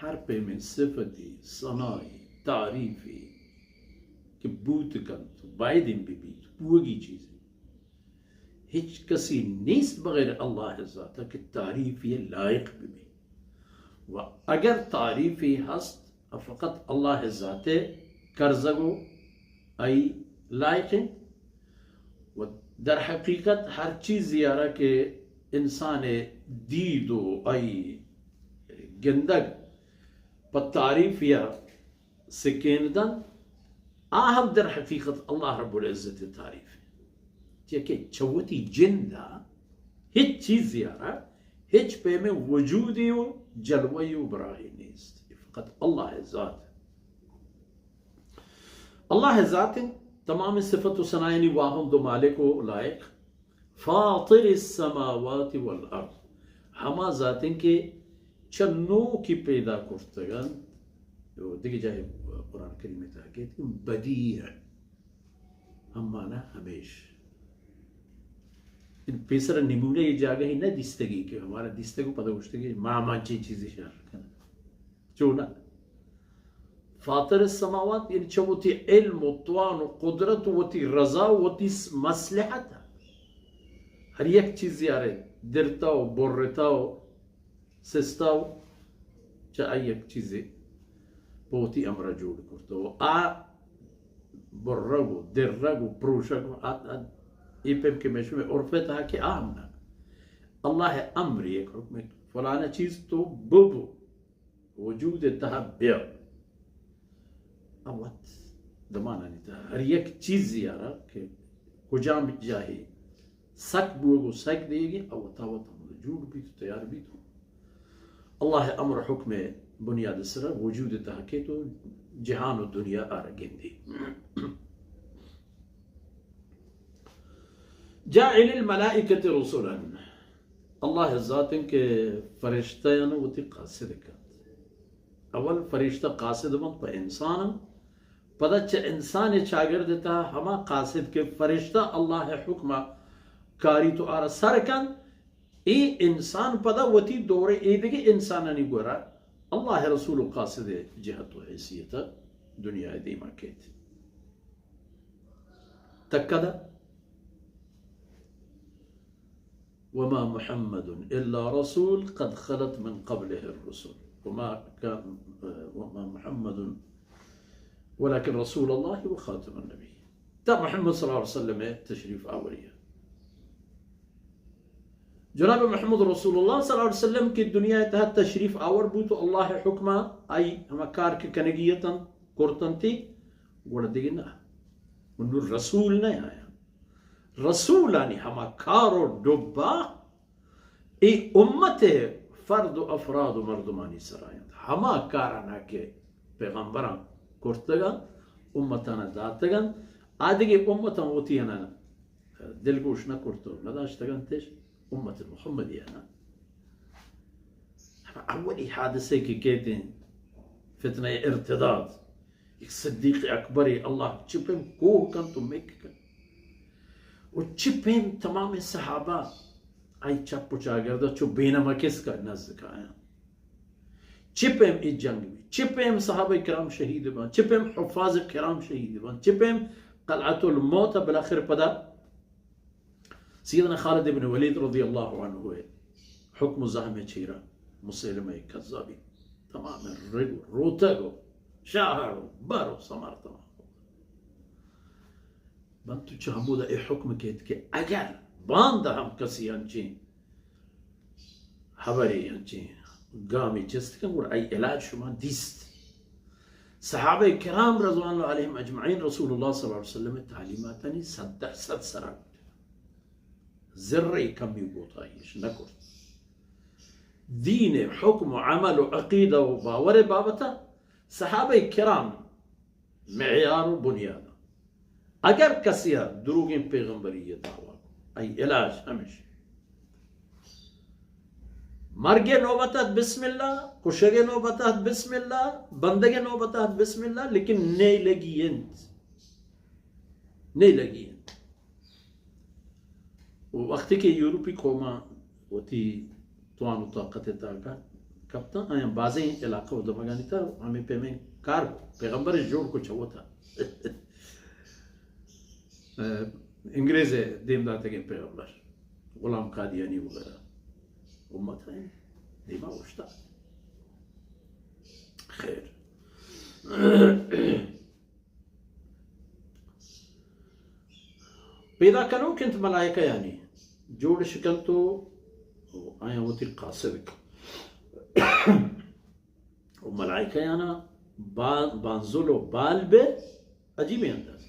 ہر پیمیں صفتی، ثنائی، تعریفی کہ بوت کنت، بایدیں بہ بیت، بوگی چیزے۔ ہچ کسی نیست بغیر اللہ ذات کہ تعریفی لائق بہ بی۔ و اگر تعریفی ہست، فقط اللہ ذات کرزگ و آئی لائق انت۔ و در حقیقت ہر چیزی آرا کہ انسان دید و آئی گندگ پہ تعریف یا سکین دنت، آ ہم در حقیقت اللہ رب العزت تعریف انت۔ چیا کہ چہ وتی جندا ہچ چیزی آرا ہچ پیمیں وجودی و جلوی و براہی نیست، فقط اللہ ذات۔ اللہ ذات انت، تمام صفت و ثنایانی واہند و مالک و لائق۔ فاطر السماوات والارض، ہما ذات انت کہ چہ نوکی پیدا کرتگ انت۔ و دگہ جاہے قرآن کریم تہا کیت کہ بدیع، ہم معنی ہمیش۔ ان پیسر نمونہ یہ جاگہی نہ دیستگی کہ ہمارا دیستگ و پدا گوشتگی ما ہما چین چیزی شر کنن۔ چونہ؟ فاطر السماوات، یعنی چہ وتی علم و توان و قدرت و وتی رضا و وتی س-، مصلحت، ہر یک چیزی آرے درتا و برتا و سستا و چہ آئی یک چیزے پہ وتی امرا جوڑ کرتا و آ برگ و درگ و پروشگ و آ، آ، اے پیم کہ مئے شمئے عرف تہا کہ آ ہم نہ۔ اللہ امر یک حکم، فلانا چیز تو ببو۔ وجود تہا بیا۔ آ وت دمانانی تہا ہر یک چیزی آرا کہ کجام جاہے سک بوگ و سک دیگی، آ وتا وت ہم جوڑ بیت و تیار بیت۔ اللہ امر حکم بنیاد سر وجود تہا کیت و جہان و دنیا آرا گندی۔ جاعل الملائکة رسلا، اللہ ذات انت کہ فرشتہ یعنی وتی قاصد کنت۔ اول فرشتہ قاصد بنت پہ انسان، پدا چہ انسان چاگرد تہا ہما قاصد کہ فرشتہ اللہ حکم کاری تو آرا سر کنت، اے انسان پدا وتی دور ایدگہ انسانانی گورا اللہ رسول و قاصد جہت و حیثیت دنیا دیما کیت۔ تکدہ، وما محمد الا رسول قد خلت من قبله الرسل، وما كان، وما محمد ولكن رسول الله وخاتم النبيين۔ تا محمد صلی اللہ علیہ وسلم تشریف آوری۔ جناب محمد رسول اللہ صلی اللہ علیہ وسلم کہ دنیا تہا تشریف آور بوت و اللہ حکما آئی ہما کار کہ کنگی اتن کرتنتی، گڑا دگہ نہ۔ و نوں رسول نہ آیا۔ رسولانی ہما کار و ڈبہ اے امت فرد و افراد و مردمانی سرا انت۔ ہما کارانا کہ پیغمبراں کرتگ انت، امتانا داتگ انت، آ دگہ امتاں وتی آناں دلگوش نہ کرت و نہ داشتگ انتش، امت محمدی آناں۔ ہما اولی حادثے کہ کیت انت، فتنہ ارتداد، یک صدیق اکبرے اللہ چہ پیم کوہ کنت و مک کنت۔ و چہ پیم تمام صحابہ آئی چپ و چاگرد چو بینمک اسکا نزدیک آیاں۔ چہ پیم اے جنگ بی، چہ پیم صحابہ کرام شہید بان، چہ پیم حفاظ کرام شہید بان، چہ پیم قلعۃ الموت بالاخر پدا سیدنا خالد ابن ولید رضی اللہ عنہ حکم زحم چیرا مسلمہ کذابی تمام رگ و روتگ و شہر و بر و سمر تمام۔ من تو چہ ہمودا اے حکم کیت کہ اگر باندا ہم کسی انچیں ہبرے انچیں گامے چست کن، گڑا آئی علاج شما دیست۔ صحابہ کرام رضوان اللہ علیہم اجمعین رسول اللہ صلی اللہ علیہ وسلم تعلیماتانی صد در صد سرا بوت۔ ذرے کمی و کوتاہیش نہ کرت۔ دین حکم و عمل و عقیدہ و باور بابتا صحابہ کرام معیار و بنیاد۔ اگر کسی ء دروگیں پیغمبری ء دعوی کو، ای علاج ہمیش۔ مرگ نوبت ات بسم اللہ، کشگ نوبت ات بسم اللہ، بندگ نوبت ات بسم اللہ، لیکن نیلگی انت۔ نیلگی انت۔ و وقتی کہ یورپی قوماں وتی توان و طاقت تاکا کپتاں، آیاں بازیں علاقہ و دمگانی تہا ہمے پیمیں کار پیغمبر جوڑ کو چہ وتا۔ انگریز ء دیم داتگیں پیغمبر، غلام قادیانی وغیرہ امت ء دیما اوشتات۔ خیر۔ پیدا کنوک انت ملائکہ یعنی جوڑ شکنت و آیاں وتی قاصد کنت۔ و ملائکہ یعنی با-، بانزل و بال بہ عجیبیں انداز۔